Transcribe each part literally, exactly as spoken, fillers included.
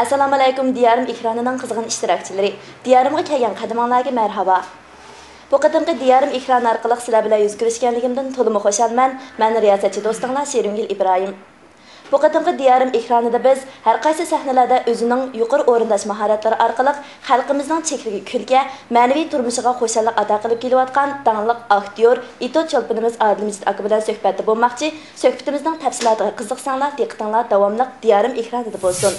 ئەسسالامۇئەلەيكۇم، دىيارىم ئېكرانىنىڭ قىزغىن ئىشتىراكچىلىرى. دىيارىمغا كەلگەن قەدىمىڭلارغا مەرھابا. بۇ قېتىمقى دىيارىم ئېكرانى ئارقىلىق سىلەر بىلەن يۈز كۆرۈشكەنلىكىمدىن تولىمۇ خۇشالمەن. مەن رىياسەتچى دوستۇڭلار شېرىنگۈل ئىبراھىم. بۇ قېتىمقى دىيارىم ئېكرانىدا بىز ھەر قايسى سەھنىلەردە ئۆزىنىڭ يۇقىرى ئورۇنداش ماھارەتلىرى ئارقىلىق خەلقىمىزنىڭ چېھرىگە كۈلكە، مەنىۋى تۇرمۇشىغا خۇشاللىق ئاتا قىلىپ كېلىۋاتقان داڭلىق ئاكتيور، ئېتوت چولپىنىمىز ئادىلمىجىت ئاكا بىلەن سۆھبەتتە بولماقچى. سۆھبىتىمىزنىڭ تەپسىلاتىغا قىزىقساڭلار، دىققىتىڭلار داۋاملىق دىيارىم ئېكرانىدا بولسۇن.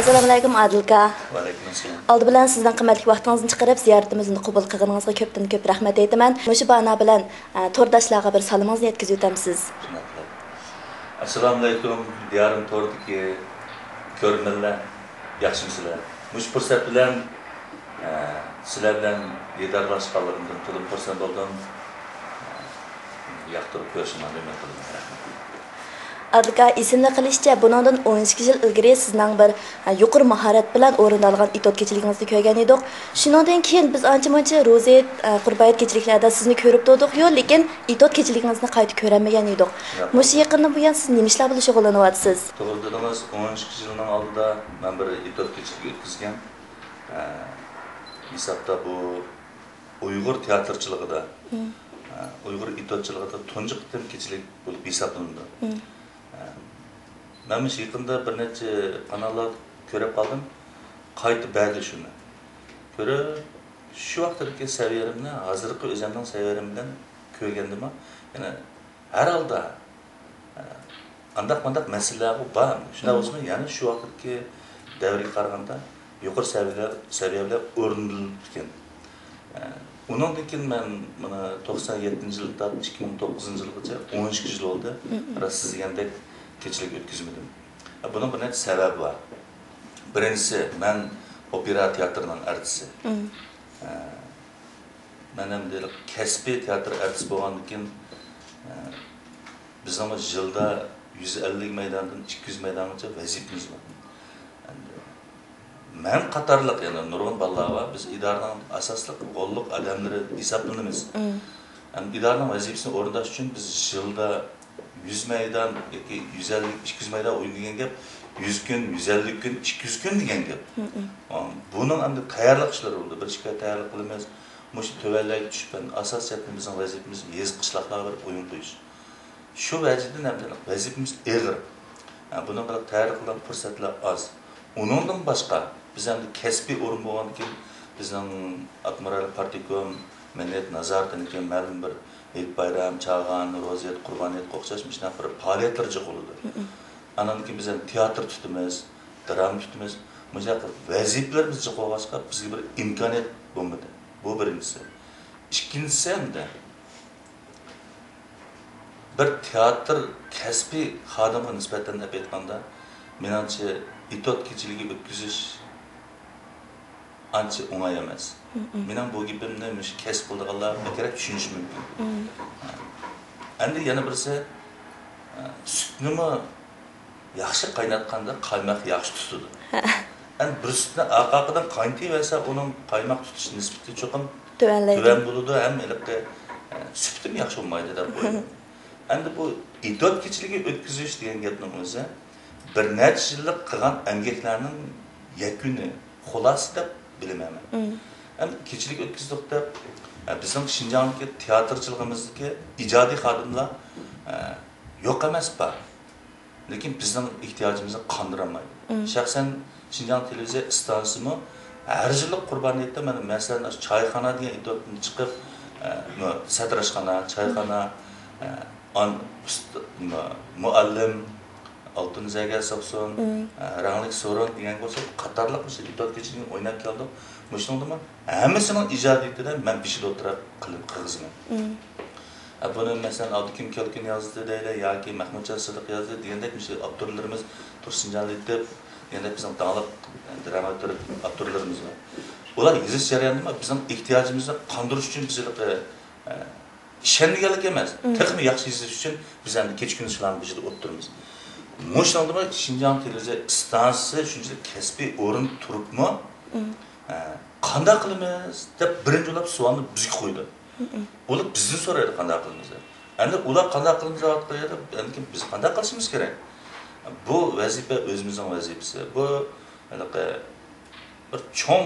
ئەسسالامۇئەلەيكۇم، ئادىل ئاكا. ۋەئەلەيكۇم ئەسسالام. ئالدى بىلەن سىزنىڭ قىممەتلىك ۋاقتىڭىزنى چىقىرىپ، زىيارىتىمىزنى قوبۇل قىلغىنىڭىزغا كۆپتىن كۆپ رەھمەت ئېيتىمەن. مۇشۇ بانا بىلەن، ئە، تورداشلارغا بىر سالىمىڭىزنى يەتكۈزۈۋېتەمسىز؟ ئەسسالامۇئەلەيكۇم، دىيارىم توردىكى كۆرۈرمەنلەر، ياخشىمۇسىلەر؟ مۇشۇ پۇرسەت بىلەن، ئە، سىلەر بىلەن دىدارلاشقانلىقىمدىن تولىمۇ خۇرسەن بولدۇم. ياقتۇرۇپ كۆرۈشۈڭلارنى ئۈمىد قىلىمەن. رەھمەت. ئادىل ئاكا، ئېسىمدە قېلىشىچە، بۇنىڭدىن ئون ئىككى يىل ئىلگىرى سىزنىڭ بىر، ھە، يۇقىرى ماھارەت بىلەن ئورۇندالغان ئېتوت كېچىلىكىڭىزنى كۆرگەن ئىدۇق. شۇنىڭدىن كېيىن بىز ئانچە-مۇنچە روزى ھېيت، ئە، قۇربان ھېيت كېچىلىكلەردە سىزنى كۆرۈپ تۇردۇق، يو، لېكىن ئېتوت كېچىلىكىڭىزنى قايتا كۆرەلمىگەن ئىدۇق. ياق. مۇشۇ يېقىندىن بۇيان سىز نېمە ئىشلار بىلەن شۇغۇللىنىۋاتىسىز؟ توغرا دېدىڭىز، ئون ئىككى يىلنىڭ ئالدىدا مەن بىر ئېتوت كېچىلىكى ئۆتكۈزگەن. ئە، ھېسابتا بۇ ئۇيغۇر تىياتىرچىلىقىدا، مم. ئە، ئۇيغۇر ئېتوتچىلىقىدا تۇنجى قېتىم كېچىلىك بولۇپ ھېسابلىنىدۇ. مم. ئە، مەن مۇشۇ يېقىندا بىر نەچچە قاناللاردا كۆرۈپ قالدىم، قايتا بەردى شۇنى. كۆرۈپ، شۇ ۋاقىتتىكى سەۋىيەمنى ھازىرقى ئۆزۈمنىڭ سەۋىيەم بىلەن كۆرگەندىمۇ، يەنە ھەر ھالدا، ئە، ئانداق مۇنداق مەسىلىلەرغۇ بار. شۇنداق مم. بولسىمۇ، يەنە شۇ ۋاقىتتىكى دەۋرگە قارىغاندا يۇقىرى سەۋىيەلەر، سەۋىيە بىلەن ئورۇندىلىپتىكەن. ئە، ئۇنىڭدىن كېيىن مەن مانا توقسان يەتتىنچى يىلدىن تارتىپ ئىككى مىڭ توققۇزىنچى يىلغىچە ئون ئىككى يىل بولدى. مم. راست سىز دېگەندەك كېچىلىك ئۆتكۈزمىدىم. ئە، بۇنىڭ بىر نەچچە سەۋەبى بار. بىرىنچىسى، مەن ئوپېرا تىياتىرىنىڭ ئارتىسى. مم. ئە، مەن ئەمدى كەسپىي تىياتىر ئارتىسى بولغاندىكىن، ئە، بىزنىڭ يىلدا يۈز ئەللىك مەيداندىن ئىككى يۈز مەيدانغىچە ۋەزىپىمىز بار. ئەمدى مەن قاتارلىق يەنە نۇرغۇن بالىلار بار. بىز ئىدارىنىڭ ئاساسلىق غوللۇق ئادەملىرى ھېسابلىنىمىز. مم. ئەمدى ئىدارىنىڭ ۋەزىپىسىنى ئورۇنداش ئۈچۈن بىز يىلدا يۈز مەيدان ياكى يۈز ئەللىك، ئىككى يۈز مەيدان ئوينىدىغان گەپ، يۈز كۈن، يۈز ئەللىك كۈن، ئىككى يۈز كۈن دېگەن گەپ. مم. بۇنىڭ ئەمدى تەييارلىق ئىشلىرى بولىدۇ. بىر ئىككى ئاي تەييارلىق قىلىمىز. مۇشۇ تۆۋەنلەرگە چۈشۈپ، ئەمدى ئاساسىي جەھەتتىن بىزنىڭ ۋەزىپىمىز يېزا، قىشلاقلارغا بېرىپ ئويۇن قويۇش. شۇ ۋەجىدىن ھەم ۋەزىپىمىز ئېغىر. ھە، بۇنىڭغا تەييارلىق قىلىدىغان پۇرسەتلەر ئاز. ئۇنىڭدىن باشقا، بىز ئەمدى كەسپىي ئورۇن بولغاندىكىن، بىزنىڭ ئاقمارال پارتكوم، مەدەنىيەت نازارىتىدىكى مەلۇم بىر ھېيت بايرام، چاغان، روزا ھېيت، قۇربان ھېيتقا ئوخشاش مۇشۇنداق بىر پائالىيەتلەر جىق بولىدۇ. مم. ئاندىن كېيىن بىز ئەمدى تىياتىر تۇتىمىز، دىراما تۇتىمىز. مۇشۇنداق ۋەزىپىلىرىمىز جىق بولغاچقا، بىزگە بىر ئىمكانىيەت بولمىدى. بۇ بىرىنچىسى. ئىككىنچىسى ئەمدى، بىر تىياتىر كەسپىي خادىمغا نىسبەتەن دەپ ئېيتقاندا، مېنىڭچە، ئېتوت كېچىلىكى ئۆتكۈزۈش ئانچە ئوڭاي ئەمەس. مم. مېنىڭ بۇ گېپىمنى مۇشۇ كەسىپ قىلىدىغانلار بەكرەك چۈشىنىشى مۇمكىن. مم. ئەمدى يەنە بىرسى، سۈتنىمۇ ياخشى قايناتقاندا قايماق ياخشى تۇتىدۇ. ھە. ئەمدى بىر سۈتنى ئارقا-ئارقىدىن قاينىتىۋەرسە، ئۇنىڭ قايماق تۇتۇش نىسبىتى چوقۇم تۆۋەنلەيدۇ. تۆۋەن بولىدۇ ھەم ھېلىقى، ئە، سۈپىتىمۇ ياخشى بولمايدۇ دەپ ئويلايمەن. ئەمدى بۇ ئېتوت كېچىلىكى ئۆتكۈزۈش دېگەن گەپنىڭ ئۆزى بىر نەچچە يىللىق قىلغان ئەمگەكلەرنىڭ يەكۈنى، خۇلاسە دەپ بىلىمەن مەن. مم. ئەمدى كېچىلىك ئۆتكۈزدۇق دەپ، ئە، بىزنىڭ شىنجاڭدىكى تىياتىرچىلىقىمىزدىكى ئىجادىي خادىملار، ئە، يوق ئەمەس، بار. لېكىن بىزنىڭ ئېھتىياجىمىزنى قاندۇرالمايدۇ. مم. شەخسەن شىنجاڭ تېلېۋىزىيە ئىستانسىسىمۇ ھەر يىللىق قۇربان ھېيتتا، مانا، مەسىلەن، ئاشۇ چايخانا دېگەن ئېتوتتىن چىقىپ، ئە، مۇ-، سەتراشخانا، چايخانا، ئە، ئان-، ئۇست-، مۇ-، مۇئەللىم، ئالتۇن زەرگەر ساپسۇن، مم. ئە، رەڭلىك سورۇن دېگەن بولسا، قاتارلىق مۇشۇ ئېتوت كېچىلىكىنى ئويناپ كەلدۇق. مۇشۇنىڭدىمۇ ھەممىسىنىڭ ئىجادىيىتىدە مەن بېشىدا ئولتۇرۇپ قىلىپ قىلغۇزىمەن. مم. بۇنى، مەسىلەن، ئابدۇكېرىم كەلكۈن يازدى دەيلى ياكى مەھمۇدجان سىدىق يازدى دېگەندەك، مۇشۇ ئاپتورلىرىمىز، تۇرسۇنجان لېتىپ دېگەندەك بىزنىڭ داڭلىق دراماتورگ ئاپتورلىرىمىز بار. ئۇلار يېزىش جەريانىدىمۇ بىزنىڭ ئېھتىياجىمىزنى قاندۇرۇش ئۈچۈن بىز ھېلىقى، ئە، ئىشەنمىگەنلىك ئەمەس، تېخىمۇ ياخشى يېزىش ئۈچۈن بىز ئەمدى كېچە-كۈندۈز شۇلارنىڭ بېشىدا ئولتۇرىمىز. مۇشۇنىڭدىمۇ شىنجاڭ تېلېۋىزىيە ئىستانسىسى شۇنچىلىك كەسپىي ئورۇن تۇرۇپمۇ، ئە، قانداق قىلىمىز دەپ بىرىنچى بولۇپ سوئالنى بىزگە قويىدۇ. ئۇلار بىزدىن سورايدۇ، قانداق قىلىمىز دەپ. ئەمدى ئۇلار قانداق قىلىمىز دەۋاتقان يەردە، ئەمدى بىز قانداق قىلىشىمىز كېرەك؟ بۇ ۋەزىپە ئۆزىمىزنىڭ ۋەزىپىسى. بۇ ھېلىقى بىر چوڭ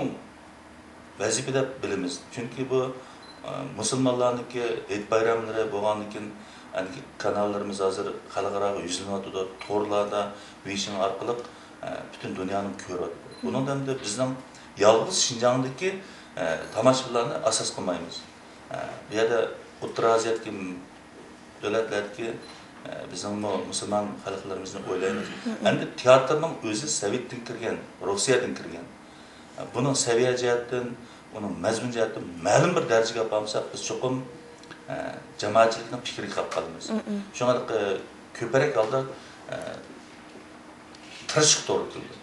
ۋەزىپە دەپ بىلىمىز. چۈنكى بۇ، ئە، مۇسۇلمانلارنىڭكى ھېيت بايراملىرى بولغاندىكىن، ئەنكى كاناللىرىمىز ھازىر خەلقئاراغا يۈزلىنىۋاتىدۇ، تورلاردا، ۋېيشىڭ ئارقىلىق، ئە، پۈتۈن دۇنيانىڭ كۆرۈۋاتىدۇ. بۇنىڭدا ئەمدى بىزنىڭ يالغۇز شىنجاڭدىكى، ئە، تاماشىبىنلارنى ئاساس قىلمايمىز. ئە، بۇ يەردە ئوتتۇرا ئاسىيادىكى دۆلەتلەردىكى، ئە، بىزنىڭمۇ مۇسۇلمان خەلقلىرىمىزنى ئويلايمىز. ئەمدى تىياتىرنىڭ ئۆزى سوۋېتتىن كىرگەن، روسىيەدىن كىرگەن. ئە، بۇنىڭ سەۋىيە جەھەتتىن، ئۇنىڭ مەزمۇن جەھەتتىن مەلۇم بىر دەرىجىگە ئاپارمىساق، بىز چوقۇم، ئە، جامائەتچىلىكنىڭ پىكرىگە قاپقالىمىز. شۇڭا، ئە، كۆپرەك ھالدا، ئە، تىرىشىشقا توغرا كېلىدۇ.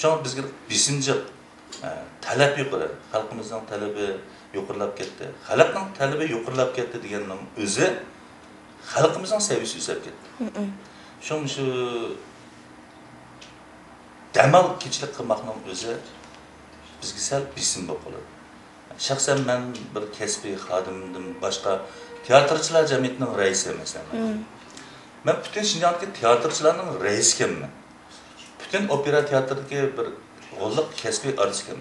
شۇڭا بىزگە بېسىم جىق، ئە، تەلەپ يۇقىرى. خەلقىمىزنىڭ تەلىپى يۇقىرىلاپ كەتتى. خەلقنىڭ تەلىپى يۇقىرىلاپ كەتتى دېگەننىڭ ئۆزى خەلقىمىزنىڭ سەۋىيىسى ئۆسۈپ كەتتى. شۇڭا شۇ دەم ئال كېچىلىك قىلماقنىڭ ئۆزى بىزگە سەل بېسىم بولۇپ قالىدۇ. شەخسەن مەن بىر كەسپىي خادىمدىن باشقا، تىياتىرچىلار جەمئىيىتىنىڭ رەئىسى، مەسىلەن. مەن پۈتۈن شىنجاڭدىكى تىياتىرچىلارنىڭ رەئىسىكەنمەن. پۈتۈن ئوپېرا تىياتىرىدىكى بىر غوللۇق كەسپىي ئارتىسكەن.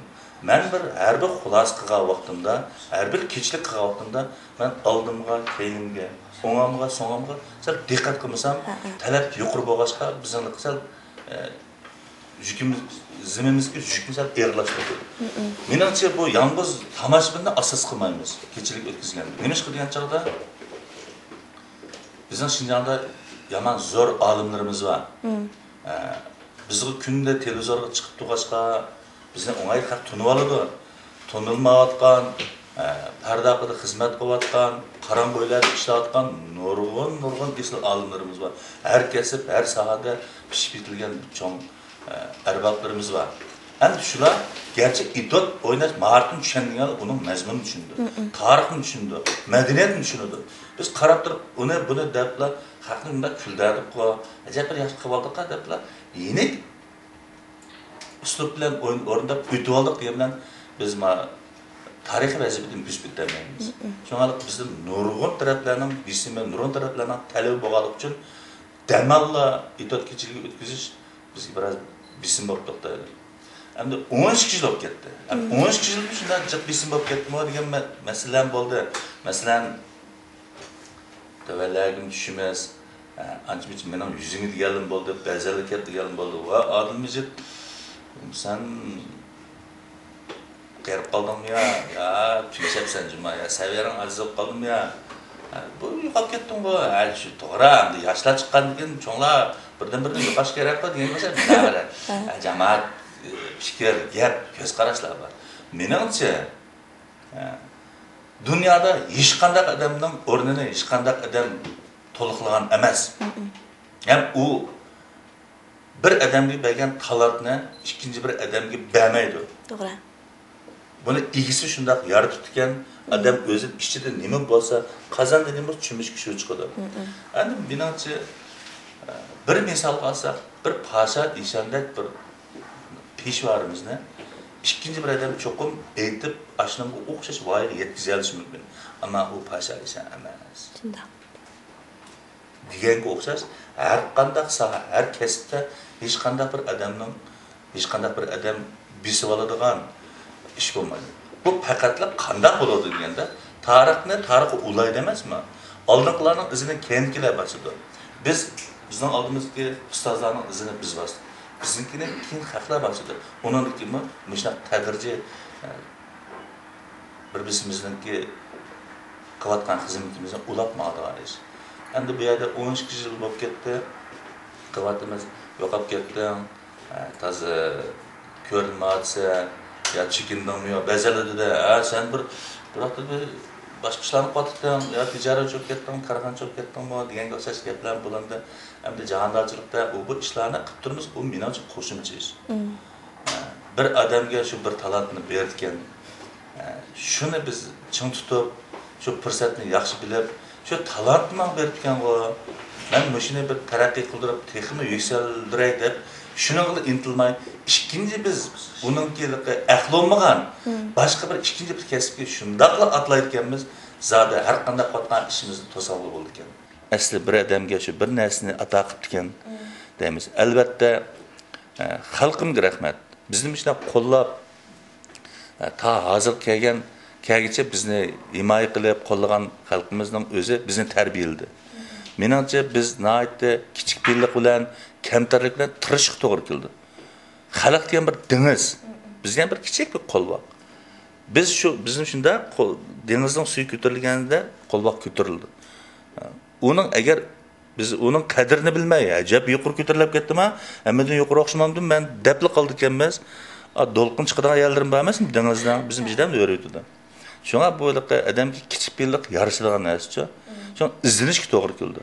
مەن بىر، ھەر بىر خۇلاسە قىلغان ۋاقتىمدا، ھەر بىر كېچىلىك قىلغان ۋاقتىمدا، مەن ئالدىمغا، كەينىمگە، ئوڭۇمغا، سوڭۇمغا سەل دىققەت قىلمىسام، تەلەپ يۇقىرى بولغاچقا، بىزنىڭ سەل، ئە، يۈكىمىز، زىممىمىزدىكى يۈكمۇ سەل ئېغىرلاشتى. مېنىڭچە، بۇ يالغۇز تاماشىبىننى ئاساس قىلمايمىز كېچىلىك ئۆتكۈزگەندە. نېمىشقا دېگەن چاغدا، بىزنىڭ شىنجاڭدا يامان زور ئالىملىرىمىز بار. ئە، بىزغۇ كۈندە تېلېۋىزورغا چىقىپ تۇرغاچقا، بىزنى ئوڭايلىق خەق تونۇۋالىدۇ. تونۇلمايۋاتقان، ئە، پەردە ئارقىدا خىزمەت قىلىۋاتقان، قاراڭغۇ ئۆيلەردە ئىشلەۋاتقان نۇرغۇن، نۇرغۇن ئېسىل ئالىملىرىمىز بار. ھەر كەسىپ، ھەر ساھەدە پىشىپ يېتىلگەن چوڭ، ئە، ئەربابلىرىمىز بار. ئەمدى شۇلار گەرچە ئېتيۇد ئويناش ماھارىتىنى چۈشەنمىگەن، ئۇنىڭ مەزمۇنىنى چۈشىنىدۇ، تارىخنى چۈشىنىدۇ، مەدەنىيەتنى چۈشىنىدۇ. بىز قاراپ تۇرۇپ، ئۇنى، بۇنى دەپلا، خەقنى مۇنداق كۈلدۈردۇققۇ، ئەجەب بىر ياخشى قىلىۋالدۇققا دەپلا، يېنىك ئۇسلۇب بىلەن ئويۇن ئورۇنداپ ئۆتۈۋالدۇق دېگەن بىلەن، بىز ما تارىخىي ۋەزىپىدىن بۆسۈپ ئۆتەلمەيمىز. شۇڭا بىزدە نۇرغۇن تەرەپلەرنىڭ بېسىمى، نۇرغۇن تەرەپلەرنىڭ تەلىپى بولغانلىقى ئۈچۈن، دەماللا ئېتيۇد كېچىلىكى ئۆتكۈزۈش بىزگە بىراز بېسىم بولۇپ توختايدۇ. ئەمدى ئون ئىككى يىل بولۇپ كەتتى. ئەمدى ئون ئىككى يىل شۇنداق جىق بېسىم بولۇپ كەتتىمۇ دېگەن مە-، مەسىلە ھەم بولدى. مەسىلەن، تۆۋەنلەرگىمۇ چۈشىمىز، ئە، ئانچە-مۇنچە مېنىڭ يۈزۈڭگە دېگەنلىمۇ بولدى، بەزەنلىك گەپ دېگەنلىمۇ بولدى. ۋە ئادىل مىجىت، سەن قېرىپ قالدىڭمۇ يا؟ يا، تۈگىشەپسەن جۇما يا، سەۋىيەڭ ئاجىز بولۇپ قالدىمۇ يا؟ ھە، بۇ يوقاپ كەتتىڭغۇ. ھە، شۇ توغرا، ئەمدى ياشلار چىققاندىن كېيىن چوڭلار بىردىن-بىردىن يوقاش كېرەكقۇ دېگەن بولسا، بىراۋەر. ھە، جامائەت، ئە، پىكىر، گەپ، كۆز قاراشلار بار. مېنىڭچە، ھە، دۇنيادا ھېچقانداق ئادەمنىڭ ئورنىنى ھېچقانداق ئادەم تولۇقلىغان ئەمەس. ھەم ئۇ بىر ئادەمگە بەرگەن تالانتنى ئىككىنچى بىر ئادەمگە بەرمەيدۇ. توغرا. بۇنى ئىگىسى شۇنداق يارىتىپتىكەن، ئادەم ئۆزىنىڭ ئىچىدە نېمە بولسا، قازاندا نېمە بولسا، چۆمۈچكە شۇ چىقىدۇ. ئەمدى مېنىڭچە، بىر مىسالغا ئالساق، بىر پاشا ئىشاندەك بىر پېشۋارىمىزنى ئىككىنچى بىر ئادەم چوقۇم ئېيتىپ، ئاشۇنىڭغا ئوخشاش ۋايىغا يەتكۈزەلىشى مۇمكىن. ئەمما ئۇ پاشا ئىشان ئەمەس. شۇنداق. دېگەنگە ئوخشاش، ھەر قانداق ساھە، ھەر كەسىپتە ھېچقانداق بىر ئادەمنىڭ، ھېچقانداق بىر ئادەم بېسىۋالىدىغان ئىش بولمايدۇ. بۇ پەقەتلا قانداق بولىدۇ دېگەندە، تارىخنى تارىخقا ئۇلايدۇ ئەمەسمۇ؟ ئالدىنقىلارنىڭ ئىزىنى كەينىدىكىلەر باسىدۇ. بىز، بىزنىڭ ئالدىمىزدىكى ئۇستازلارنىڭ ئىزىنى بىز باستۇق. بىزنىڭكىنى كېيىن خەقلەر باسىدۇ. ئۇنىڭدىن كېيىنمۇ مۇشۇنداق تەدرىجىي، بىر-بىرسىمىزنىڭكى قىلىۋاتقان خىزمىتىمىزنى ئۇلاپ ماڭىدىغان ئىش. ئەمدى بۇ يەردە ئون ئىككى يىل بولۇپ كەتتى. قىلىۋاتىمىز، يوقاپ كەتتىڭ، ھە، تازا كۆرۈنمەيسەن، يا چېكىندىڭمۇ يا بەزەنلىدى-دە، ھە، سەن بىر، بىراق بىر باشقا ئىشلارنى قىلىۋاتاتتىڭ، يا تىجارەتچى بولۇپ كەتتىڭ، كارخانىچى بولۇپ كەتتىڭمۇ دېگەنگە ئوخشاش گەپلەر بولۇندى. ئەمدى جاھاندارچىلىقتا ئۇ بۇ ئىشلارنى قىلىپ تۇرىمىز، ئۇ مېنىڭچە قوشۇمچە ئىش. بىر ئادەمگە شۇ بىر تالانتنى بېرىدىكەن. شۇنى بىز چىڭ تۇتۇپ، شۇ پۇرسەتنى ياخشى بىلىپ، شۇ تالانتنى ماڭا بېرىدىكەنغۇ، مەن مۇشۇنى بىر تەرەققىي قىلدۇرۇپ، تېخىمۇ يۈكسەلدۈرەي دەپ، شۇنىڭغىلا ئىنتىلماي، ئىككىنچى بىز ئۇنىڭكى ئەھلى بولمىغان باشقا بىر ئىككىنچى بىر كەسىپكە شۇنداقلا ئاتلايدىكەنمىز، زادى ھەر قانداق قىلىۋاتقان ئىشىمىزنى توسالغۇ بولىدىكەن. ئەسلى بىر ئادەمگە شۇ بىر نەرسىنى ئاتا قىپتىكەن دەيمىز. ئەلۋەتتە، ئە، خەلقىمگە رەھمەت. بىزنى مۇشۇنداق قوللاپ، ئە، تا ھازىرغا كەلگەن، كەلگۈچە بىزنى ھىمايە قىلىپ قوللىغان خەلقىمىزنىڭ ئۆزى بىزنى تەربىيەلىدى. مېنىڭچە، بىز ناھايىتى كىچىك پېئىللىق بىلەن، كەمتەرلىك بىلەن تىرىشىشقا توغرا كېلىدۇ. خەلق دېگەن بىر دېڭىز، بىز دېگەن بىر كىچىك بىر قولۋاق. بىز شۇ، بىزنى شۇنداق قول-، دېڭىزنىڭ سۈيى كۆتۈرۈلگەندە قولۋاق كۆتۈرۈلىدۇ. ئۇنىڭ ئەگەر بىز ئۇنىڭ قەدرىنى بىلمەي، «ئەجەب يۇقىرى كۆتۈرۈلۈپ كەتتىما، ھەممىدىن يۇقىرى ئوخشىمامدىم مەن؟» دەپلا قالىدىكەنمىز. ئا، دولقۇن چىقىدىغان يەرلىرىمۇ بار ئەمەسمۇ دېڭىزنىڭ؟ بىزنى بىردەم ئۆرۈۋېتىدۇ. شۇڭا بۇ ھېلىقى ئادەمگە كىچىك پېئىللىق يارىشىدىغان نەرسىچۇ. شۇڭا ئىزدىنىشكە توغرا كېلىدۇ.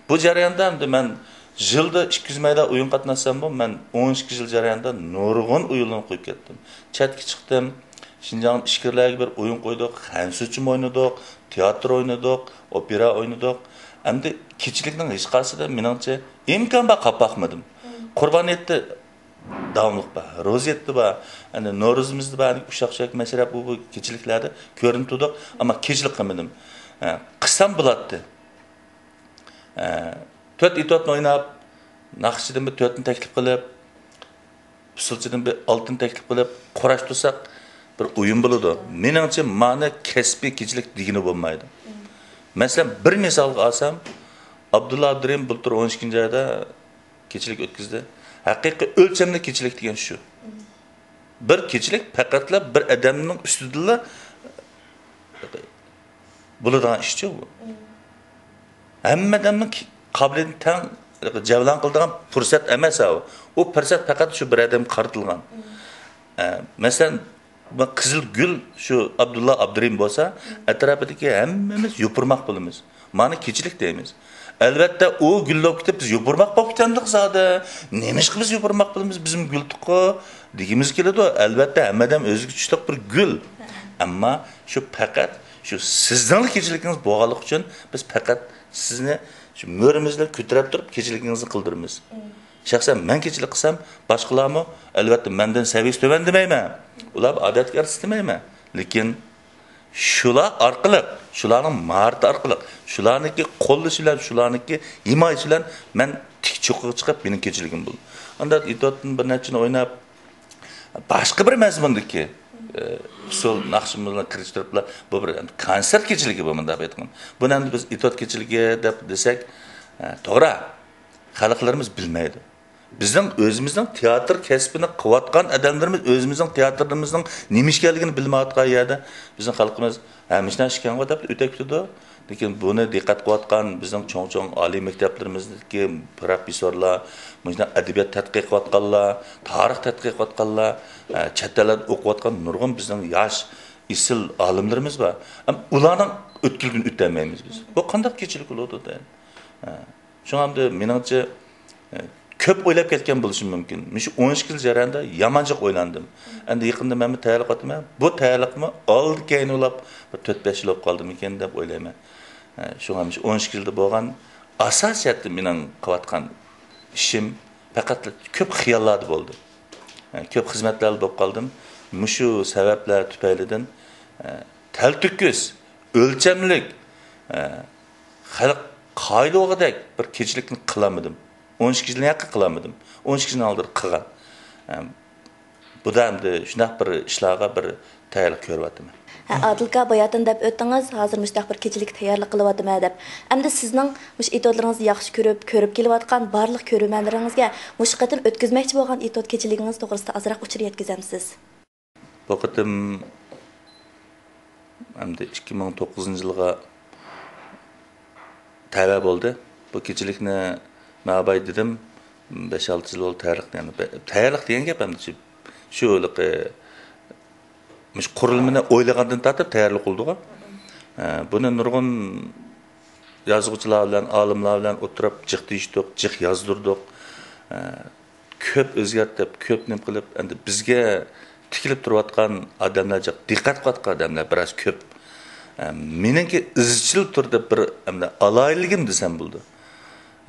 بۇ جەرياندا ئەمدى مەن يىلدا ئىككى يۈز مەيدان ئويۇن قاتناشساممۇ، مەن ئون ئىككى يىل جەريانىدا نۇرغۇن ئويۇنلارنى قويۇپ كەتتىم. چەتكە چىقتىم، شىنجاڭ ئىچكىرىلەرگە بىر ئويۇن قويدۇق، خەنزۇچىمۇ ئوينىدۇق، تىياتىر ئوينىدۇق، ئوپېرا ئوينىدۇق. ئەمدى كېچىلىكنىڭ ھېچقايسىدا مېنىڭچە ئىمكان بار قاپاقمىدىم. قۇربان ھېيتتا داۋاملىق بار، روزا ھېيتتا بار، ئەنە نورۇزىمىزدا بار، ئۇششاق-چۈششەك مەشرەپ بۇ، بۇ كېچىلىكلەردە كۆرۈنۈپ تۇردۇق، ئەمما كېچىلىك قىلمىدىم. ھە، قىلسام بولاتتى. ئە، تۆت ئېتوتنى ئويناپ، ناخشىچىدىن بىر تۆتنى تەكلىپ قىلىپ، ئۇسسۇلچىدىن بىر ئالتىنى تەكلىپ قىلىپ، قۇراشتۇرساق بىر ئويۇن بولىدۇ. مېنىڭچە، مانا كەسپىي كېچىلىك دېگىنى بولمايدۇ. مەسىلەن، بىر مىسالغا ئالسام، ئابدۇللا ئابدۇرېھىم بۇلتۇر ئون ئىككىنچى ئايدا كېچىلىك ئۆتكۈزدى. ھەقىقىي ئۆلچەملىك كېچىلىك دېگەن شۇ. بىر كېچىلىك پەقەتلا بىر ئادەمنىڭ ئۈستىدىلا بولىدىغان ئىشچۇ بۇ. ھەممە ئادەمنىڭ قابىلىيىتىنى تەڭ جەۋلان قىلىدىغان پۇرسەت ئەمەس ئاۋۇ. ئۇ پۇرسەت پەقەت شۇ بىر ئادەمگە قارىتىلغان. ئە، مەسىلەن، بۇ قىزىل گۈل شۇ ئابدۇللا ئابدۇرېھىم بولسا، ئەتراپىدىكى ھەممىمىز يوپۇرماق بولىمىز. مانا كېچىلىك دەيمىز. ئەلۋەتتە، ئۇ گۈل بولۇپ كېتىپ، بىز يوپۇرماق بولۇپ كېتەمدۇق زادى. نېمىشقا بىز يوپۇرماق بولىمىز؟ بىزمۇ گۈلدۇققۇ دېگۈمىز كېلىدۇ. ئەلۋەتتە، ھەممە ئادەم ئۆزىگە چۈشلۈك بىر گۈل. ئەمما شۇ پەقەت شۇ سىزنىڭلا كېچىلىكىڭىز بولغانلىقى ئۈچۈن بىز پەقەت سىزنى شۇ مۆرىمىز بىلەن كۆتۈرۈپ تۇرۇپ كېچىلىكىڭىزنى قىلدۇرىمىز. شەخسەن مەن كېچىلىك قىلسام، باشقىلارمۇ، ئەلۋەتتە، مەندىن سەۋىيىسى تۆۋەن دېمەيمەن. ئۇلار ئادەتتىكى ئارتىس دېمەيمەن. لېكىن شۇلار ئارقىلىق، شۇلارنىڭ ماھارىتى ئارقىلىق، شۇلارنىڭكى قوللىشى بىلەن، شۇلارنىڭكى ھىمايىسى بىلەن مەن تىك چوققىغا چىقىپ، مېنىڭ كېچىلىكىم بولدى. ئانداق ئېتوتتىن بىر نەچچىنى ئويناپ، باشقا بىر مەزمۇندىكى، ئە، ئۇسسۇل ناخشىمىزنى كىرىشتۈرۈپلا، بۇ بىر كونسېرت كېچىلىكى بۇ، مۇنداق ئېيتقان. بۇنى ئەمدى بىز ئېتوت كېچىلىكى دەپ دېسەك، ئە، توغرا. خەلقلىرىمىز بىلمەيدۇ. بىزنىڭ ئۆزىمىزنىڭ تىياتىر كەسپىنى قىلىۋاتقان ئادەملىرىمىز ئۆزىمىزنىڭ تىياتىرىمىزنىڭ نېمە ئىكەنلىكىنى بىلمەيۋاتقان يەردە بىزنىڭ خەلقىمىز، ھە، مۇشۇنداق ئىكەنغۇ دەپ ئۆتۈپ كېتىدۇ. لېكىن بۇنى دىققەت قىلىۋاتقان بىزنىڭ چوڭ-چوڭ ئالىي مەكتەپلىرىمىزدىكى پروفېسسورلار، مۇشۇنداق ئەدەبىيات تەتقىق قىلىۋاتقانلار، تارىخ تەتقىق قىلىۋاتقانلار، ئە، چەت ئەللەردە ئوقۇۋاتقان نۇرغۇن بىزنىڭ ياش، ئېسىل ئالىملىرىمىز بار. ئەمما ئۇلارنىڭ ئۆتكىلىدىن ئۆتەلمەيمىز بىز. بۇ قانداق كېچىلىك بولىدۇ دەيمەن. ئە، شۇڭا ئەمدى مېنىڭچە، ئە، كۆپ ئويلاپ كەتكەن بولۇشۇم مۇمكىن. مۇشۇ ئون ئىككى يىل جەريانىدا يامان جىق ئويلاندىم. ئەمدى يېقىندا مەنمۇ تەييارلىق قىلىۋاتىمەن. بۇ تەييارلىقمۇ ئالدى كەينى بولاپ بىر تۆت بەش يىل بولۇپ قالدىمىكىن دەپ ئويلايمەن. ئە، شۇڭا مۇشۇ ئون ئىككى يىلدا بولغان ئاساسىي جەھەتتە مېنىڭ قىلىۋاتقان ئىشىم پەقەت كۆپ خىياللاردا بولدى. ئە، كۆپ خىزمەتلەردە بولۇپ قالدىم. مۇشۇ سەۋەبلەر تۈپەيلىدىن، ئە، تەلتۆكۈس، ئۆلچەملىك، ئە، خەلق قايىل بولغۇدەك بىر كېچىلىكنى قىلالمىدىم. ئون ئىككى يىلنى ھەققى قىلالمىدىم. ئون ئىككى يىلنىڭ ئالدىدا قىلغان. ئە، بۇدا ئەمدى شۇنداق بىر ئىشلارغا بىر تەييارلىق كۆرۈۋاتىمەن. ھە، ئادىل ئاكا، باياتىن دەپ ئۆتتىڭىز، ھازىر مۇشۇنداق بىر كېچىلىك تەييارلىق قىلىۋاتىمەن دەپ. ئەمدى سىزنىڭ مۇشۇ ئېتوتلىرىڭىزنى ياخشى كۆرۈپ، كۆرۈپ كېلىۋاتقان بارلىق كۆرۈرمەنلىرىڭىزگە مۇشۇ قېتىم ئۆتكۈزمەكچى بولغان ئېتوت كېچىلىكىڭىز توغرىسىدا ئازراق ئۇچۇر يەتكۈزەمسىز؟ بۇ قېتىم ئەمدى ئىككى مىڭ توققۇزىنچى يىلغا تەۋە بولدى. بۇ كېچىلىكنى مەن بايا دېدىم، بەش-ئالتە يىل بولدى تەييارلىق دېگەن. تەييارلىق دېگەن گەپ ئەمدى شۇ، شۇ ھېلىقى مۇشۇ قۇرۇلمىنى ئويلىغاندىن تارتىپ تەييارلىق قىلدىغۇ. ئە، بۇنى نۇرغۇن يازغۇچىلار بىلەن، ئالىملار بىلەن ئولتۇرۇپ جىق دېيىشتۇق، جىق يازدۇردۇق. ئە، كۆپ ئۆزگەرتىپ، كۆپ نېمە قىلىپ، ئەمدى بىزگە تىكىلىپ تۇرۇۋاتقان ئادەملەر جىق، دىققەت قىلىۋاتقان ئادەملەر بىراز كۆپ. ئە، مېنىڭكى ئىزچىل تۈردە بىر، ئەمدى ئالاھىدىلىكىم دېسەم بولىدۇ.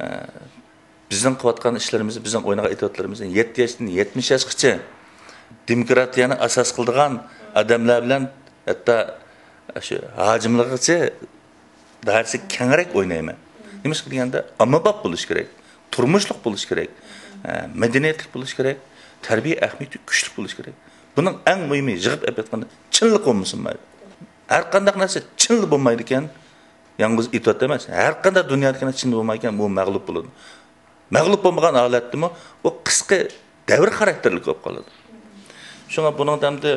ئە، بىزنىڭ قىلىۋاتقان ئىشلىرىمىز، بىزنىڭ ئوينىغان ئېتىۋاتقىنىمىز يەتتە ياشتىن يەتمىش ياشقىچە دېموكراتىيەنى ئاساس قىلىدىغان ئادەملەر بىلەن ھەتتا شۇ ھاجىملىغىچە دائىرىسى كەڭرەك ئوينايمەن. نېمىشقا دېگەندە، ئاممىباب بولۇش كېرەك، تۇرمۇشلۇق بولۇش كېرەك، ئە، مەدەنىيەتلىك بولۇش كېرەك، تەربىيە ئەھمىيىتى كۈچلۈك بولۇش كېرەك. بۇنىڭ ئەڭ مۇھىمى، يىغىپ ئېلىپ ئېيتقاندا، چىنلىق بولمىسۇن مايلى. ھەر قانداق نەرسە چىنلا بولمايدىكەن، يالغۇز ئېيتىۋاتىمەن ئەمەس. ھەر قانداق دۇنيادىكى نەرسە چىنلا بولمايدىكەن، بۇ مەغلۇپ بولىدۇ. مەغلۇپ بولمىغان ھالەتتىمۇ ئۇ قىسقا دەۋر خاراكتېرلىك بولۇپ قالىدۇ. شۇڭا بۇنىڭدا ئەمدى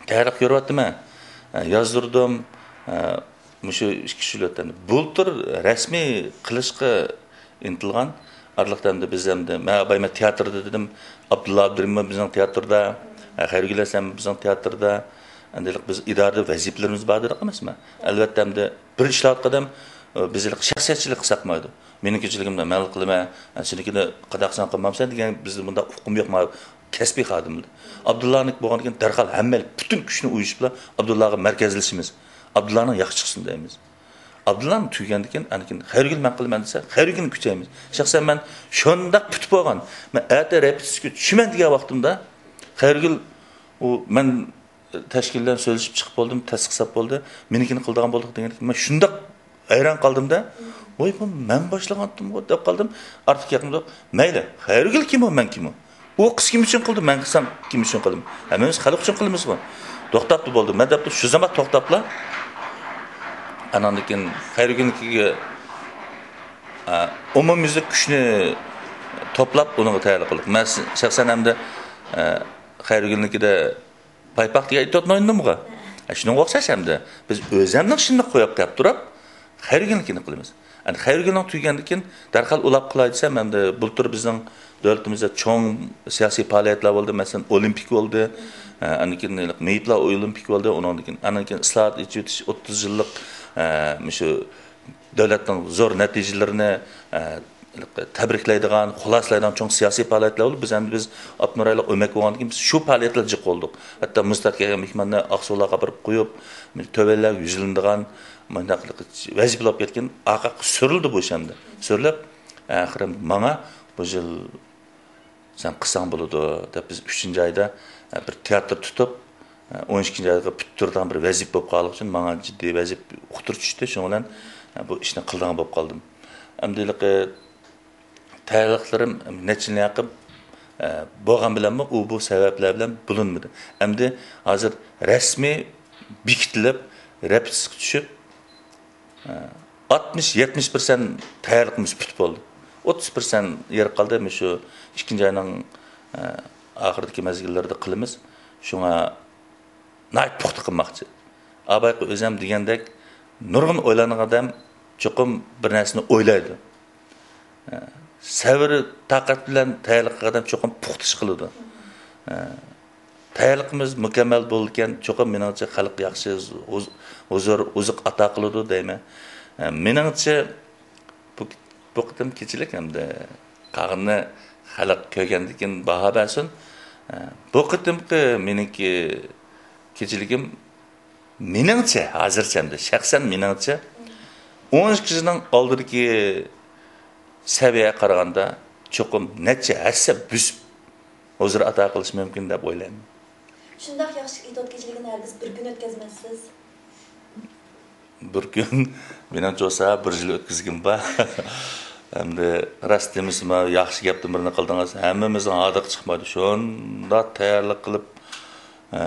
تەييارلىق كۆرۈۋاتىمەن. ئە، يازدۇردۇم. ئە، مۇشۇ ئىككى ئۈچ يىل ئۆتتى. بۇلتۇر رەسمىي قىلىشقا ئىنتىلغان. ئارىلىقتا ئەمدى بىز ئەمدى، مەن بايا تىياتىردا دېدىم، ئابدۇللا ئابدۇرېھىموۋ بىزنىڭ تىياتىردا، ئە، خەيرىگۈل ھەسەن بىزنىڭ تىياتىردا. ئەمدى بىز ئىدارىدە ۋەزىپىلىرىمىز بار دېدۇق ئەمەسمۇ؟ ئەلۋەتتە ئەمدى بىر ئىشلەۋاتقان ئادەم، ئە، بىز شەخسىيەتچىلىك قىلساق بولمايدۇ. مېنىڭ كېچىلىكىمدە مەن قىلىمەن، سېنىڭكىنى قانداق قىلساڭ قىلمامسەن دېگەن بىزدە بۇنداق ئۇقۇم يوق. مانا كەسپىي خادىملار. ئابدۇللانىڭكى بولغاندىكىن دەرھال ھەممەيلەن پۈتۈن كۈچنى ئۇيۇشۇپلا ئابدۇللاغا مەركەزلىشىمىز. ئابدۇللانىڭ ياخشى چىقسۇن دەيمىز. ئابدۇللانى تۈگىگەندىن كېيىن، ئاندىن كېيىن خەيرىگۈل مەن قىلىمەن دېسە، خەيرىگۈلنى كۈچەيمىز. شەخسەن مەن شۇنداق پۈتۈپ بولغان، مەن ئەتە رېپېتىتسىيىگە چۈشىمەن دېگەن ۋاقتىمدا خەيرىگۈل، ئۇ مەن تەشكىل بىلەن سۆزلىشىپ چىقىپ بولدۇم، تەستىق ساپ بولدى. مېنىڭكىنى قىلىدىغان بولدۇق دېگەندىكىن، مەن شۇنداق ھەيران قالدىمدا، ۋاي، بۇ مەن باشلىغانتىمغۇ دەپ قالدىم. ئارتۇق گەپمۇ يوق. مەيلى، خەيرىگۈل كىمۇ، مەن كىمۇ؟ ئۇ قىز كىم ئۈچۈن قىلدى، مەن قىلسام كىم ئۈچۈن قىلدىم؟ ھەممىمىز خەلق ئۈچۈن قىلىمىزغۇ. توختاپلا بولدى. مەن دەپتۇ، شۇ زامان توختاپلا، ئاناندىن كېيىن خەيرىگۈلنىڭكىگە، ئە، ئومۇميۈزلۈك كۈچنى توپلاپ، ئۇنىڭغا تەييارلىق قىلدۇق. مەن شەخسەن ئەمدى، ئە، خەيرىگۈلنىڭكىدە پايپاق دېگەن ئېتوتنى ئوينىدىمغۇ؟ ئە، شۇنىڭغا ئوخشاش ئەمدى. بىز ئۆزەمنىڭ ئىشىنى قويۇپ قويۇپ تۇرۇپ، خەيرىگۈلنىڭكىنى قىلىمىز. ئەمدى خەيرىگۈلنىڭ تۈگىگەندىن كېيىن دەرھال ئۇلاپ قىلاي دېسەم، ئەمدى بۇلتۇر بىزنىڭ دۆلىتىمىزدە چوڭ سىياسىي پائالىيەتلەر بولدى. مەسىلەن، ئولىمپىك بولدى. ئە، ئاندىن كېيىن مېيىپلار ئولىمپىك بولدى. ئۇنىڭدىن كېيىن، ئاندىن كېيىن ئىسلاھات، ئېچىۋېتىش ئوتتۇز يىللىق، ئە، مۇشۇ دۆلەتنىڭ زور نەتىجىلىرىنى، ئە، تەبرىكلەيدىغان، خۇلاسىلەيدىغان چوڭ سىياسىي پائالىيەتلەر بولۇپ، بىز ئەمدى بىز ئاپتونوم رايونلۇق ئۆمەك بولغاندىن كېيىن، بىز شۇ پائالىيەتلەر جىق بولدۇق. ھەتتا مۇز تارتقان مېھماننى ئاقسۇلارغا ئاپىرىپ قويۇپ، تۆۋەنلەرگە يۈزلىنىدىغان مۇنداق ۋەزىپە بولۇپ كەتكەن، ئارقىغا سۈرۈلدى بۇ ئىش ئەمدى. سۈرۈلۈپ، ئاخىرى ماڭا بۇ يىل سەن قىلساڭ بولىدۇ دەپ، بىز ئۈچىنچى ئايدا، ئە، بىر تىياتىر تۇتۇپ، ئە، ئون ئىككىنچى ئايغا پۈتتۈرىدىغان بىر ۋەزىپە بولۇپ قالغان ئۈچۈن ماڭا جىددىي ۋەزىپە ئۇقتۇرۇپ چۈشتى. شۇنىڭ بىلەن، ئە، بۇ ئىشنى قىلىدىغان بولۇپ قالدىم. ئەمدى ھېلىقى تەييارلىقلىرىم نەچچە يىلنى يېقىپ، ئە، بولغان بىلەنمۇ ئۇ بۇ سەۋەبلەر بىلەن بولۇنمىدى. ئەمدى ھازىر رەسمىي بېكىتىلىپ، رېپېتىتسىيەگە چۈشۈپ، ئاتمىش، يەتمىش پىرسەنت تەييارلىقىمىز پۈتۈپ بولدى. ئوتتۇز پىرسەنت يېرى قالدى، مۇشۇ ئىككىنچى ئاينىڭ، ئە، ئاخىرىدىكى مەزگىللىرىدە قىلىمىز. شۇڭا ناھايىتى پۇختا قىلماقچى. ئابايقى ئۆزەم دېگەندەك، نۇرغۇن ئويلانغان ئادەم چوقۇم بىر نەرسىنى ئويلايدۇ. ئە، سەۋر، تاقەت بىلەن تەييارلىق قىلغان ئادەم چوقۇم پۇختا ئىش قىلىدۇ. ئە، تەييارلىقىمىز مۇكەممەل بولىدىكەن، چوقۇم مېنىڭچە خەلق ياخشى ھۇز-، ھۇزۇر، ئوزۇق ئاتا قىلىدۇ دەيمەن. ئە، مېنىڭچە بۇ، بۇ قېتىم كېچىلىك ئەمدى قالغىنىنى خەلق كۆرگەندىن كېيىن باھا بەرسۇن. ئە، بۇ قېتىمقى مېنىڭكى كېچىلىكىم مېنىڭچە، ھازىرچە ئەمدى، شەخسەن مېنىڭچە، ئون ئىككى يىلنىڭ ئالدىدىكى سەۋىيەگە قارىغاندا چوقۇم نەچچە ھەسسە بۆسۈپ، ھۇزۇر ئاتا قىلىش مۇمكىن دەپ ئويلايمەن. شۇنداق ياخشى ئېتوت كېچىلىكىنى ھەرگىز بىر كۈن ئۆتكۈزمەيسىز. بىر كۈن، مېنىڭچە بولسا بىر يىل ئۆتكۈزگىنىم بار. ئەمدى راست دېمىسىمۇ، ياخشى گەپتىن بىرنى قىلدىڭىز. ھەممىمىزنىڭ ھاردۇق چىقمايدۇ. شۇنداق تەييارلىق قىلىپ، ئە،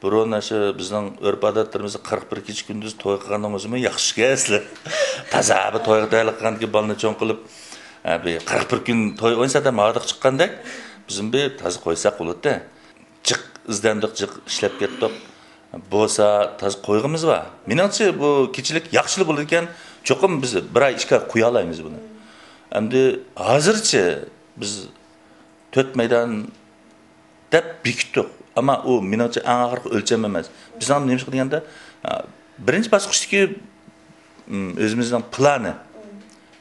بۇرۇن ئاشۇ بىزنىڭ ئۆرپ-ئادەتلىرىمىزدە قىرىق بىر كېچە-كۈندۈز توي قىلغاننىڭ ئۆزىمۇ ياخشى ئىكەن ئەسلى. تازا بىر تويغا تەييارلىق قىلغاندىكىن بالىنى چوڭ قىلىپ، ئە، بىر قىرىق بىر كۈن توي ئوينىسا ئادەم ھاردۇق چىققاندەك، بىزمۇ بىر تازا قويساق بولاتتى. جىق ئىزدەندۇق، جىق ئىشلەپ كەتتۇق. بولسا تازا قويغىمىز بار. مېنىڭچە بۇ كېچىلىك ياخشىلا بولىدىكەن، چوقۇم بىز بىر ئاي، ئىككى ئاي قويالايمىز بۇنى. ئەمدى ھازىرچە بىز تۆت مەيدان دەپ بېكىتتۇق. ئەمما ئۇ مېنىڭچە ئەڭ ئاخىرقى ئۆلچەم ئەمەس. بىز ئاندىن نېمىشقا دېگەندە، ئا، بىرىنچى باسقۇچتىكى، م، ئۆزىمىزنىڭ پىلانى.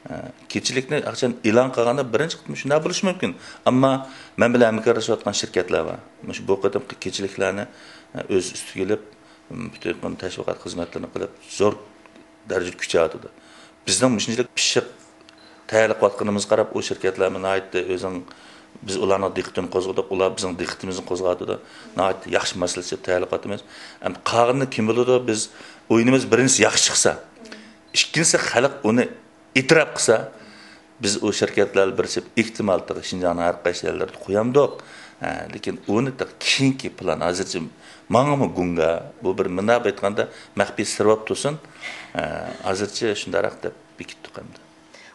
ئە، كېچىلىكنى ئاخشام ئېلان قىلغاندا بىرىنچى قېتىم شۇنداق بولۇشى مۇمكىن. ئەمما مەن بىلەن ھەمكارلىشىۋاتقان شىركەتلەر بار. مۇشۇ بۇ قېتىمقى كېچىلىكلەرنى، ئە، ئۆز ئۈستىگە ئېلىپ، م، پۈتۈن تەشۋىقات خىزمەتلىرىنى قىلىپ، زور دەرىجىدە كۈچەۋاتىدۇ. بىزنىڭ مۇشۇنچىلىك پىششىق تەييارلىق قىلىۋاتقىنىمىزغا قاراپ، ئۇ شىركەتلەرمۇ ناھايىتى ئۆزىنىڭ، بىز ئۇلارنىڭ دىققىتىنى قوزغىدۇق، ئۇلار بىزنىڭ دىققىتىمىزنى قوزغاۋاتىدۇ. ناھايىتى ياخشى ماسلىشىپ تەييارلىق قىلىۋاتىمىز. ئەمدى قالغىنىنى كىم بىلىدۇ؟ بىز ئويۇنىمىز بىرىنچىسى ياخشى چىقسا، ئىككىنچىسى خەلق ئۇنى ئېتىراپ قىلسا، بىز ئۇ شىركەتلەر بىلەن بىرلىشىپ ئېھتىمال تېخى شىنجاڭنىڭ ھەر قايسى يەرلىرىدە قويامدۇق. ھە، لېكىن ئۇنى تېخى كېيىنكى پىلان ھازىرچە ماڭىمۇ گۇڭگا. بۇ بىر مۇنداق ئېيتقاندا مەخپىي سىر بولۇپ تۇرسۇن. ھە، ھازىرچە شۇنداقراق دەپ بېكىتتۇق ئەمدى.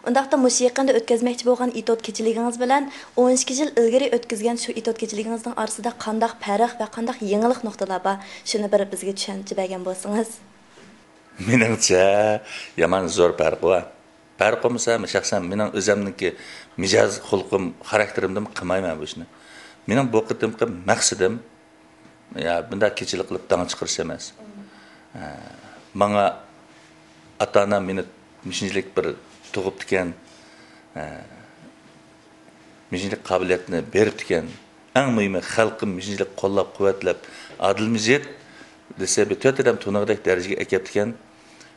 ئۇنداقتا مۇشۇ يېقىندا ئۆتكۈزمەكچى بولغان ئېتوت كېچىلىكىڭىز بىلەن ئون ئىككى يىل ئىلگىرى ئۆتكۈزگەن شۇ ئېتوت كېچىلىكىڭىزنىڭ ئارىسىدا قانداق پەرق ۋە قانداق يېڭىلىق نۇقتىلار بار؟ شۇنى بىر بىزگە چۈشەنچە بەرگەن بولسىڭىز. مېنىڭچە، يامان زور پەرقى بار. پەرقى بولمىسا، شەخسەن مېنىڭ ئۆزۈمنىڭكى مىجەز، خۇلقۇم، خاراكتېرىمدىن قىلمايمەن بۇ ئىشنى. مېنىڭ بۇ قېتىمقى مەقسىتىم، يا، بۇنداق كېچىلىك قىلىپ داڭ چىقىرىش ئەمەس. ئە، ماڭا ئاتا-ئانام مېنى مۇشۇنچىلىك بىر تۇغۇپتىكەن، ئە، مۇشۇنچىلىك قابىلىيەتنى بېرىپتىكەن. ئەڭ مۇھىمى، خەلقىم مۇشۇنچىلىك قوللاپ-قۇۋۋەتلەپ، ئادىلمىجىت دېسە، بىر تۆت ئادەم تونۇغۇدەك دەرىجىگە ئەكەپتىكەن.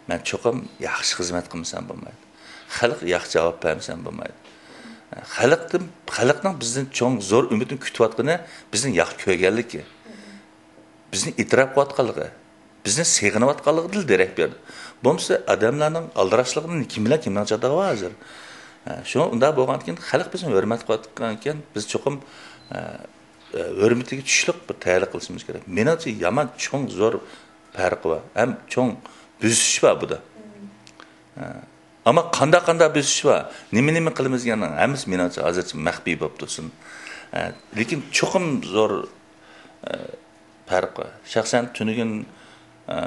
مەن چوقۇم ياخشى خىزمەت قىلمىسام بولمايدۇ. خەلق ياخشى جاۋاب بەرمىسەم بولمايدۇ. خەلقتىن، خەلقنىڭ بىزدىن چوڭ، زور ئۈمىدىنى كۈتۈۋاتقىنى بىزنى ياخشى كۆرگەنلىكى، بىزنى ئېتىراپ قىلىۋاتقانلىقى، بىزنى سېغىنىۋاتقانلىقىدىن دېرەك بەردى. بولمىسا ئادەملەرنىڭ ئالدىراشلىقىدىن كىم بىلەن كىمنىڭ چاتىقى بار ھازىر؟ ھە، شۇڭا ئۇنداق بولغاندىكىن خەلق بىزنى ھۆرمەت قىلىۋاتقانىكەن، بىز چوقۇم، ھە، ھۆرمىتىگە چۈشلۈك بىر تەييارلىق قىلىشىمىز كېرەك. مېنىڭچە يامان چوڭ زور پەرقى بار ھەم چوڭ بۆسۈش بار بۇدا. ھە. ئەمما قانداق-قانداق بۆسۈش بار، نېمە-نېمە قىلىمىز دېگەننىڭ ھەممىسى مېنىڭچە ھازىرچە مەخپىي بولۇپ تۇرسۇن. ھە، لېكىن چوقۇم زور، ھە، پەرق بار. شەخسەن تۈنۈگۈن، ھە،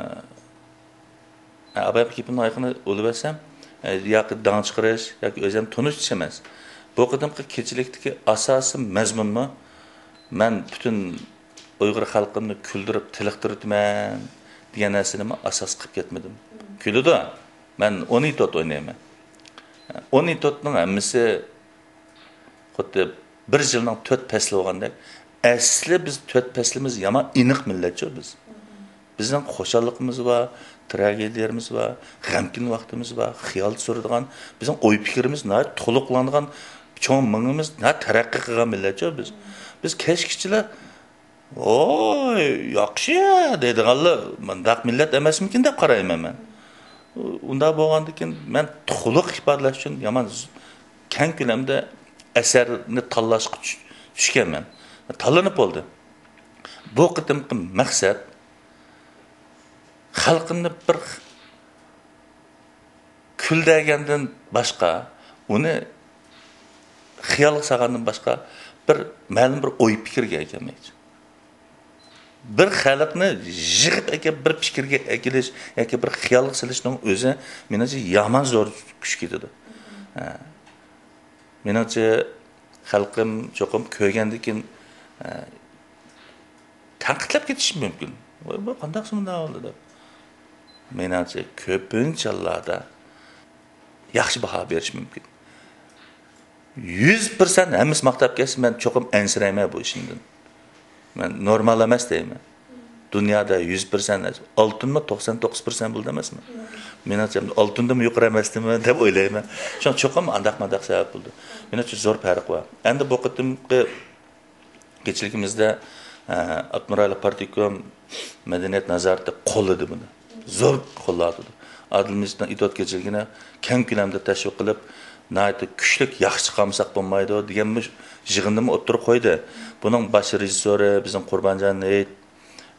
ئابايقا گېپىمنى ئايىقىنى ئۇلىۋەتسەم، ھە، ياكى داڭ چىقىرىش، ياكى ئۆزۈم تونۇش ئىش ئەمەس. بۇ قېتىمقى كېچىلىكتىكى ئاساسىي مەزمۇنمۇ مەن پۈتۈن ئۇيغۇر خەلقىمنى كۈلدۈرۈپ تېلىقتۇرۇۋېتىمەن دېگەن نەرسىنىمۇ ئاساس قىلىپ كەتمىدىم. كۈلىدۇ. مەن ئون ئېتوت ئوينايمەن. ئون ئېتوتنىڭ ھەممىسى خۇددى بىر يىلنىڭ تۆت پەسلى بولغاندەك. ئەسلى بىز تۆت پەسلىمىز يامان ئېنىق مىللەتچۇ بىز. بىزنىڭ خۇشاللىقىمىز بار، تراگېدىيەمىز بار، غەمكىن ۋاقتىمىز بار، خىيال سۈرىدىغان، بىزنىڭ ئوي پىكرىمىز ناھايىتى تولۇقلانغان، چوڭ مېڭىمىز ناھايىتى تەرەققىي قىلغان مىللەتچۇ بىز. بىز كەچكىچىلا، ۋوي، ياخشى دەيدىغانلار مۇنداق مىللەت ئەمەسمىكىن دەپ قارايمەن مەن. ئۇنداق بولغاندىكىن مەن تولۇق ئىپادىلەش ئۈچۈن يامان ز-، كەڭ كۆلەمدە ئەسەرنى تاللاشقا چۈش-، چۈشكەنمەن. تاللىنىپ بولدى. بۇ قېتىمقى مەقسەت خەلقىمنى بىر كۈلدۈرگەندىن باشقا، ئۇنى خىيالغا سالغاندىن باشقا بىر مەلۇم بىر ئوي پىكىرگە ئەكەلمەيدۇ. بىر خەلقنى يىغىپ ئەكەپ بىر پىكىرگە ئەكېلىش ياكى بىر خىيالغا سېلىشنىڭ ئۆزى مېنىڭچە يامان زور كۈچ كېتىدۇ. ھە. مېنىڭچە خەلقىم چوقۇم كۆرگەندىكىن، ھە، تەنقىدلەپ كېتىشى مۇمكىن. ۋاي، بۇ قانداق مۇنداق بولدى دەپ. مېنىڭچە كۆپىنچە ھاللاردا ياخشى باھا بېرىشى مۇمكىن. يۈز پىرسەنت ھەممىسى ماختاپ كەتسە، مەن چوقۇم ئەنسىرەيمەن بۇ ئىشىمدىن. مەن نورمال ئەمەس دەيمەن. دۇنيادا يۈز پىرسەنت ئالتۇنمۇ توقسان توققۇز پىرسەنت بولدى ئەمەسمۇ؟ مېنىڭچە ئالتۇندىنمۇ يۇقىرى ئەمەستىمۇ دەپ ئويلايمەن. شۇڭا چوقۇم ئانداق مانداق سەۋەب بولدى. مېنىڭچە زور پەرق بار. ئەمدى بۇ قېتىمقى كېچىلىكىمىزدە، ئە، ئاپتونوم رايونلۇق پارتكوم مەدەنىيەت نازارىتى قوللىدى بۇنى. زور قوللاۋاتىدۇ. ئادىل مىجىتنىڭ ئېتوت كېچىلىكىنى كەڭ كۆلەمدە تەشۋىق قىلىپ، ناھايىتى كۈچلۈك ياخشى چىقارمىساق بولمايدۇ دېگەن بۇ يىغىندىمۇ ئوتتۇرىغا قويدى. بۇنىڭ باش رېژىسسورى بىزنىڭ قۇربانجان ھېيت،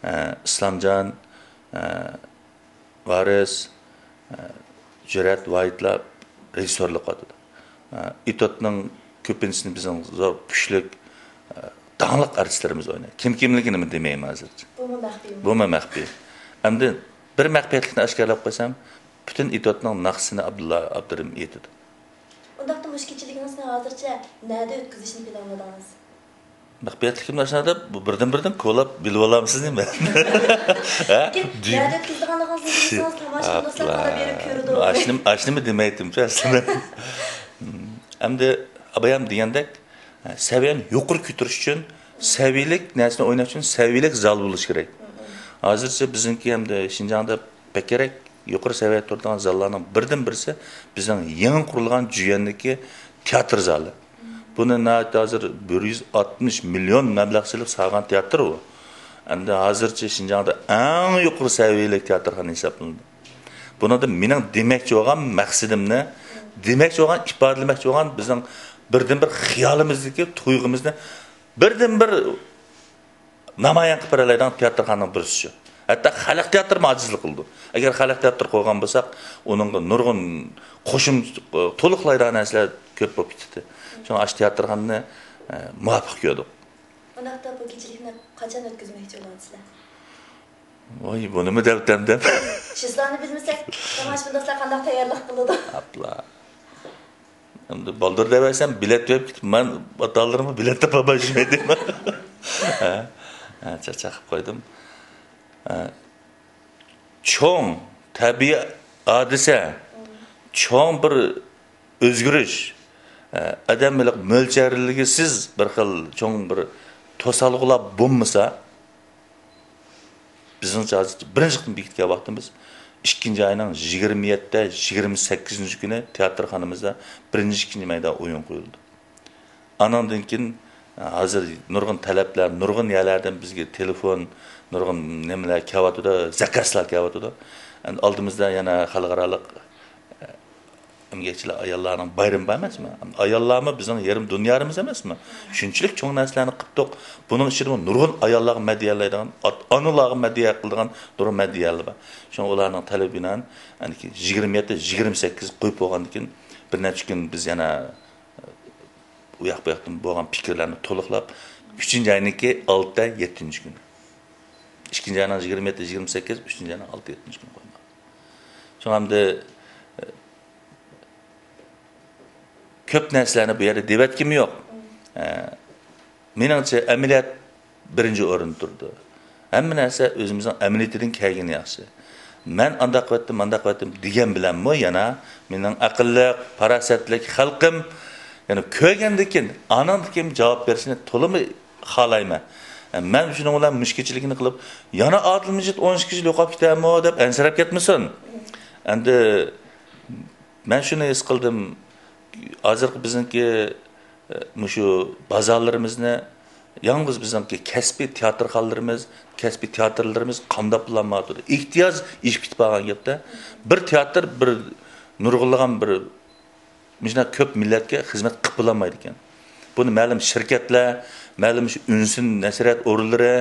ئە، ئىسلامجان، ئە، ۋارىس، ئە، جۈرئەت ۋاھىتلار رېژىسسورلۇق قىلىۋاتىدۇ. ئە، ئېتوتنىڭ كۆپىنچىسىنى بىزنىڭ زور، كۈچلۈك، ئە، داڭلىق ئارتىسلىرىمىز ئوينايدۇ. كىم كىملىكىنى دېمەيمەن ھازىرچە. بۇمۇ مەخپىيمۇ؟ بۇمۇ مەخپىي. ئەمدى بىر مەخپىيەتلىكنى ئاشكارىلاپ قويسام، پۈتۈن ئېتوتنىڭ ناخشىسىنى ئابدۇللا ئابدۇرېھىم ئېيتىدۇ. ئۇنداقتا مۇشۇ كېچىلىكىڭىزنى ھازىرچە نەدە ئۆتكۈزۈشنى پىلانلىدىڭىز؟ مەخپىيەتلىكىمنى ئاشۇنداق دەپ، بۇ بىردىن-بىردىن كولاپ بىلىۋالامسىز نېمە؟ ھە؟ لېكىن نەدە ئۆتكۈزىدىغانلىقىڭىزنى دېسىڭىز، تاماشىبىن دوستلار قاراپ بېرىپ كۆرىدۇ. ئاشۇنى، ئاشۇنىمۇ دېمەيتتىمچۇ ئەسلىدە. ئەمدى ئابايام دېگەندەك، سەۋىيەنى يۇقىرى كۆتۈرۈش ئۈچۈن، سەۋىيەلىك نەرسىنى ئويناش ئۈچۈن سەۋىيەلىك زال بولۇشى كېرەك. ھازىرچە بىزنىڭكى ھەمدە شىنجاڭدا بەكرەك يۇقىرى سەۋىيەدە تۇرىدىغان زاللارنىڭ بىردىن بىرسى بىزنىڭ يېڭى قۇرۇلغان جۈيەندىكى تىياتىر زالى. بۇنى ناھايىتى ھازىر بىر يۈز ئاتمىش مىليون مەبلەغ سېلىپ سالغان تىياتىر ئۇ. ئەمدى ھازىرچە شىنجاڭدا ئەڭ يۇقىرى سەۋىيەلىك تىياتىرخانا ھېسابلىنىدۇ. بۇنىڭدا مېنىڭ دېمەكچى بولغان مەقسىتىمنى، دېمەكچى بولغان، ئىپادىلىمەكچى بولغان بىزنىڭ بىردىنبىر خىيالىمىزدىكى تۇيغۇمىزنى بىردىنبىر نامايان قىلىپ بېرەلەيدىغان تىياتىرخانىنىڭ بىرسى شۇ. ھەتتا خەلق تىياتىرىمۇ ئاجىزلىق قىلىدۇ. ئەگەر خەلق تىياتىرى قويغان بولساق، ئۇنىڭغا نۇرغۇن قوشۇم، تولۇقلايدىغان نەرسىلەر كۆپ بولۇپ كېتىدۇ. شۇڭا ئاشۇ تىياتىرخانىنى، ئە، مۇۋاپىق كۆردۇق. ئۇنداقتا بۇ كېچىلىكنى قاچان ئۆتكۈزمەكچى بولغانسىلەر؟ ۋاي، بۇنىمۇ دەۋتەم دەپ. شۇلارنى بىلمىسەك، تاماشىبىن دوستلار قانداق تەييارلىق قىلىدۇ؟ ئاپلا. ئەمدى بالدۇر دەۋەرسەم، بېلەت تۈگەپ كېتىپ، مەن ئاتا-ئانىلىرىمغا بېلەت تاپالماي يۈرمەي دەيمەن. ھە؟ ھە، چاقچاق قىلىپ قويدۇم. ھە. چوڭ تەبىئىي ھادىسە، چوڭ بىر ئۆزگىرىش، ھە، ئادەم ھېلىقى مۆلچەرلىگۈسىز بىر خىل چوڭ بىر توسالغۇلار بولمىسا، بىزنىڭچە ھازىر بىرىنچى قېتىم بېكىتكەن ۋاقتىمىز ئىككىنچى ئاينىڭ يىگىرمە يەتتە، يىگىرمە سەككىزىنچى كۈنى تىياتىرخانىمىزدا بىرىنچى، ئىككىنچى مەيدان ئويۇن قويۇلدى. ئانىڭدىن كېيىن، ھازىر نۇرغۇن تەلەپلەر، نۇرغۇن يەرلەردىن بىزگە تېلېفون، نۇرغۇن نېمىلەر كېلىۋاتىدۇ، زاكازلار كېلىۋاتىدۇ. ئەمدى ئالدىمىزدا يەنە خەلقئارالىق ئەمگەكچىلەر ئاياللارنىڭ بايرىمى بار ئەمەسمۇ؟ ئاياللارمۇ بىزنىڭ يېرىم دۇنيارىمىز ئەمەسمۇ؟ شۇنچىلىك چوڭ نەرسىلەرنى قىپتۇق. بۇنىڭ ئىچىدىمۇ نۇرغۇن ئاياللارغا مەدھىيەلەيدىغان، ئاتا-ئانىلارغا مەدھىيە قىلىدىغان نۇرغۇن مەدھىيەلەر بار. شۇڭا ئۇلارنىڭ تەلىپى بىنائەن، يەنى يىگىرمە يەتتە، يىگىرمە سەككىز قويۇپ بولغاندىن كېيىن، بىر نەچچە كۈن بىز يەنە ئۇ ياق بۇ ياقتىن بولغان پىكىرلەرنى تولۇقلاپ، ئۈچىنچى ئاينىڭكى ئالتە، يەتتىنچى كۈنى. ئىككىنچى ئاينىڭ يىگىرمە يەتتە، يىگىرمە سەككىز، ئۈچىنچى ئاينىڭ ئالتە، يەتتىنچى كۈنى قويماق. شۇڭا ئەمدى، ئە، كۆپ نەرسىلەرنى بۇ يەردە دېۋەتكىمۇ يوق. ئە، مېنىڭچە ئەمەلىيەت بىرىنچى ئورۇندا تۇرىدۇ. ھەممە نەرسە ئۆزىمىزنىڭ ئەمەلىيىتىدىن كەلگىنى ياخشى. مەن ئانداق قىلىۋەتتىم، مانداق قىلىۋەتتىم دېگەن بىلەنمۇ يەنە مېنىڭ ئەقىللىق، پاراسەتلىك خەلقىم يەنە كۆرگەندىن كېيىن، ئاناندىن كېيىن جاۋاب بېرىشىنى تولىمۇ خالايمەن. مەن شۇنىڭ بىلەن مۇشۇ كېچىلىكنى قىلىپ، يەنە ئادىل مىجىت ئون ئىككى يىل يوقاپ كېتەرمۇ دەپ ئەنسىرەپ كەتمىسۇن. ئەمدى مەن شۇنى ھېس قىلدىم، ھازىرقى بىزنىڭكى، ئە، مۇشۇ بازارلىرىمىزنى يالغۇز بىزنىڭكى كەسپىي تىياتىرخانىلىرىمىز، كەسپىي تىياتىرلىرىمىز قامداپ بولالمايۋاتىدۇ. ئېھتىياج ئېشىپ كېتىپ قالغان گەپتە. بىر تىياتىر، بىر نۇرغۇنلىغان بىر مۇشۇنداق كۆپ مىللەتكە خىزمەت قىلىپ بولالمايدىكەن. بۇنى مەلۇم شىركەتلەر، مەلۇم شۇ ئۈنسىن نەشرىيات ئورۇنلىرى،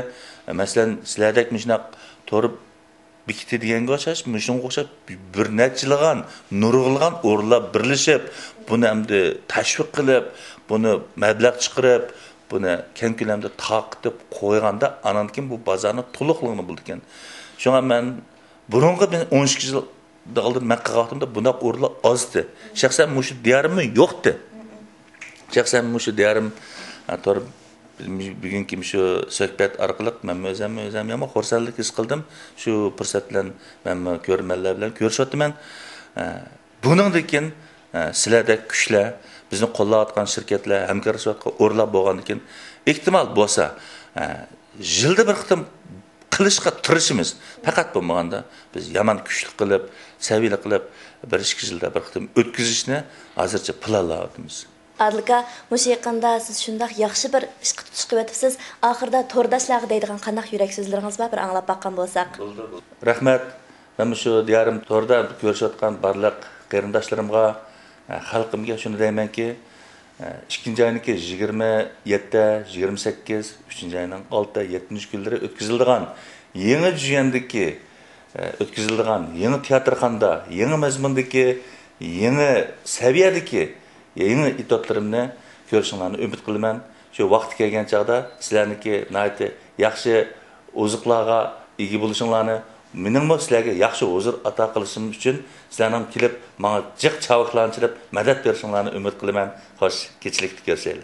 مەسىلەن، سىلەردەك مۇشۇنداق تور بېكىتى دېگەنگە ئوخشاش، مۇشۇنىڭغا ئوخشاش بىر نەچچىلىغان، نۇرغۇنلىغان ئورۇنلار بىرلىشىپ، بۇنى ئەمدى تەشۋىق قىلىپ، بۇنى مەبلەغ چىقىرىپ، بۇنى كەڭ كۆلەمدە تارقىتىپ قويغاندا، ئانان كېيىن بۇ بازارنى تولۇقلىغىلى بولىدىكەن. شۇڭا مەن بۇرۇنقى بىر ئون ئىككى يىل ئالدىن مەن قىلغان ۋاقتىمدا بۇنداق ئورۇنلار ئازدى. شەخسەن مۇشۇ دىيارىممۇ يوقتى. شەخسەن مۇشۇ دىيارىم، ئە، تور، بۈگۈنكى مۇشۇ سۆھبەت ئارقىلىق مەنمۇ ئۆزۈممۇ، ئۆزۈم يامان خۇرسەنلىك ھېس قىلدىم. شۇ پۇرسەت بىلەن مەنمۇ كۆرۈرمەنلەر بىلەن كۆرۈشۈۋاتىمەن. ئە، بۇنىڭدىن كېيىن، ئە، سىلەردەك كۈچلەر، بىزنى قوللاۋاتقان شىركەتلەر، ھەمكارلىشىۋاتقان ئورۇنلار بولغاندىن كېيىن، ئېھتىمال بولسا، ئە، يىلدا بىر قېتىم قىلىشقا تىرىشىمىز. پەقەت بولمىغاندا بىز يامان كۈچلۈك قىلىپ، سەۋىيەلىك قىلىپ، بىر ئىككى يىلدا بىر قېتىم ئۆتكۈزۈشنى ھازىرچە پىلانلاۋاتىمىز. ئادىل ئاكا، مۇشۇ يېقىندا سىز شۇنداق ياخشى بىر ئىشقا تۇتۇش قىلىۋېتىپسىز. ئاخىرىدا تورداشلارغا دەيدىغان قانداق يۈرەك سۆزلىرىڭىز بار؟ بىر ئاڭلاپ باققان بولساق. رەھمەت. مەن مۇشۇ دىيارىم توردا كۆرۈشۈۋاتقان بارلىق قېرىنداشلىرىمغا، خەلقىمگە شۇنى دەيمەنكى، ئىككىنچى ئاينىڭكى يىگىرمە يەتتە، يىگىرمە سەككىز، ئۈچىنچى ئاينىڭ ئالتە، يەتتىنچى كۈنلىرى ئۆتكۈزۈلىدىغان يېڭى جۈيەندىكى، ئۆتكۈزۈلىدىغان يېڭى تىياتىرخانىدا، يېڭى مەزمۇندىكى، يېڭى سەۋىيەدىكى يېڭى ئېتوتلىرىمنى كۆرۈشۈڭلارنى ئۈمىد قىلىمەن. شۇ ۋاقتى كەلگەن چاغدا سىلەرنىڭكى ناھايىتى ياخشى ئوزۇقلارغا ئىگە بولۇشۇڭلارنى، مېنىڭمۇ سىلەرگە ياخشى ھۇزۇر ئاتا قىلىشىم ئۈچۈن سىلەرنىڭ كېلىپ، ماڭا جىق چاۋاكلارنى چېلىپ، مەدەت بېرىشىڭلارنى ئۈمىد قىلىمەن. خوش، كېچىلىكتە كۆرۈشەيلى.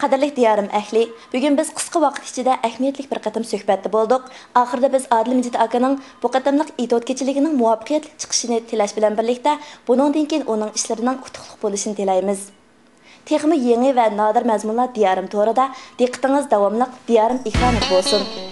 قەدىرلىك دىيارىم ئەھلى، بۈگۈن بىز قىسقا ۋاقىت ئىچىدە ئەھمىيەتلىك بىر قېتىم سۆھبەتتە بولدۇق. ئاخىرىدا بىز ئادىل مىجىت ئاكىنىڭ بۇ قېتىملىق ئېتوت كېچىلىكىنىڭ مۇۋەپپەقىيەتلىك چىقىشىنى تىلەش بىلەن بىرلىكتە، بۇنىڭدىن كېيىن ئۇنىڭ ئىشلىرىنىڭ ئۇتۇقلۇق بولۇشىنى تىلەيمىز. تېخىمۇ يېڭى ۋە نادىر مەزمۇنلار دىيارىم تورىدا. دىققىتىڭىز داۋاملىق دىيارىم ئېكرانىدا بولسۇن.